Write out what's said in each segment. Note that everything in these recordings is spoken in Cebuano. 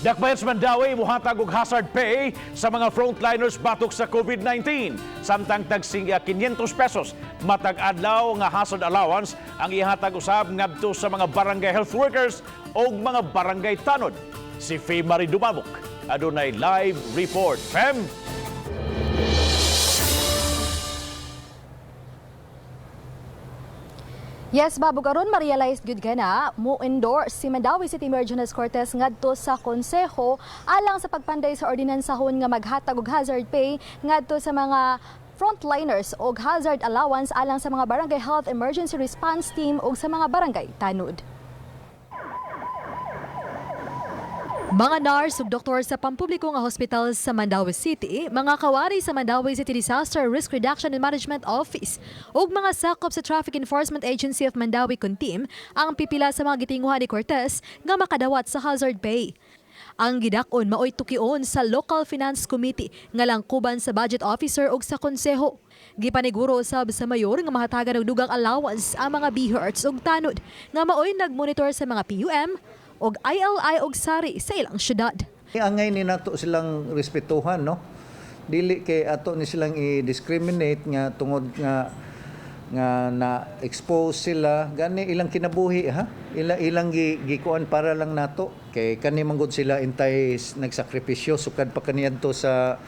Dakbayan sa Mandaue, muhatag og hazard pay sa mga frontliners batok sa COVID-19. Samtang tag 500 pesos matag adlaw nga hazard allowance ang ihatag usab ngadto sa mga barangay health workers o mga barangay tanod. Si Faye Marie Dumabok adunay live report. Fem? Yes, Bob, ug aron ma-realize gyud ka na, mo endorse si Mandaue City Mayor Jonas Cortes ngadto sa konseho alang sa pagpanday sa ordinansahon nga maghatag og hazard pay ngadto sa mga frontliners og hazard allowance alang sa mga barangay health emergency response team ug sa mga barangay tanod. Mga nurse ug doktor sa pampubliko nga hospital sa Mandaue City, mga kawari sa Mandaue City Disaster Risk Reduction and Management Office ug mga sakop sa Traffic Enforcement Agency of Mandaue Kuntim ang pipila sa mga gitinguha ni Cortes nga makadawat sa hazard pay. Ang gidak-on maoy tukion sa Local Finance Committee nga langkuban sa budget officer ug sa konseho. Gipaniguro usab sa mayor nga mahatagan og dugang allowance ang mga BHERTS ug tanod nga maoy nagmonitor sa mga PUM og ILI og SARI sa ilang syudad. Angay ni nato silang respetuhan, no? Dili kay ato ni silang i-discriminate nga tungod nga nga na expose sila gani ilang kinabuhi, ha, ilang gikuan para lang nato, kay kani man gud sila intay nagsakripisyo sukad pa kaniadto sa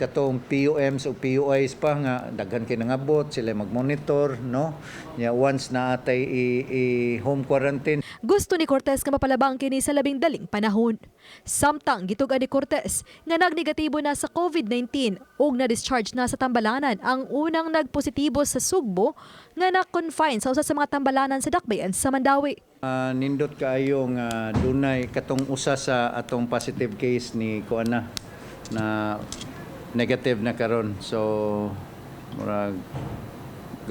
katong PUMs o PUIs pa nga daghan kay nangabot sila magmonitor, no? Nya once na atay i home quarantine. Gusto ni Cortes nga mapalabang kini sa labing daling panahon. Samtang gitug-an ni Cortes nga nagnegatibo na sa COVID-19 ug na-discharge na sa tambalanan ang unang nagpositibo sa Sugbo nga na-confine sa usa sa mga tambalanan sa Dakbayan sa Mandaue. Nindot kaayo nga dunay katong usa sa atong positive case ni kuan na na negative na karon. So murag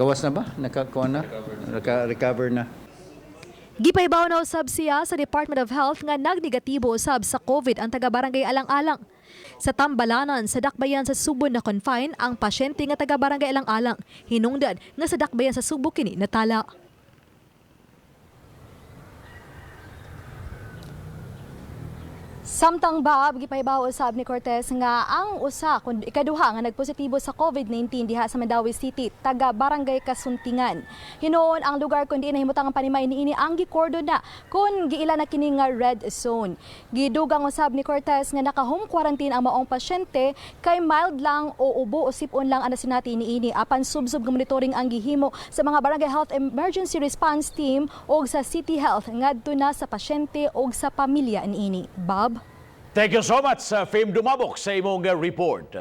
gawas na ba? Nakakuan na? Naka-recover na. Gipahibaw na usab siya sa Department of Health nga nagnegatibo usab sa COVID ang taga-barangay Alang-Alang. Sa tambalanan sa Dakbayan sa Sugbo na confine ang pasyente nga taga-barangay Alang-Alang. Hinungdan nga sa Dakbayan sa Sugbo kini natala. Samtang Bob, gipahibaw usab ni Cortes nga ang usa kun ikaduha nga nagpositibo sa COVID-19 diha sa Mandaue City, taga Barangay Kasuntingan. Hinuon ang lugar kun diin nahimutang ang panimay niini ang gikordon na kun giila na kini nga red zone. Gidugang usab ni Cortes nga naka-home quarantine ang maong pasyente kay mild lang o ubo o sipon lang ang nasinati niini, apan subsob nga monitoring ang gihimo sa mga barangay health emergency response team og sa City Health ngadto na sa pasyente og sa pamilya niini. Bob? Thank you so much, Fame Dumabok, sa imong report.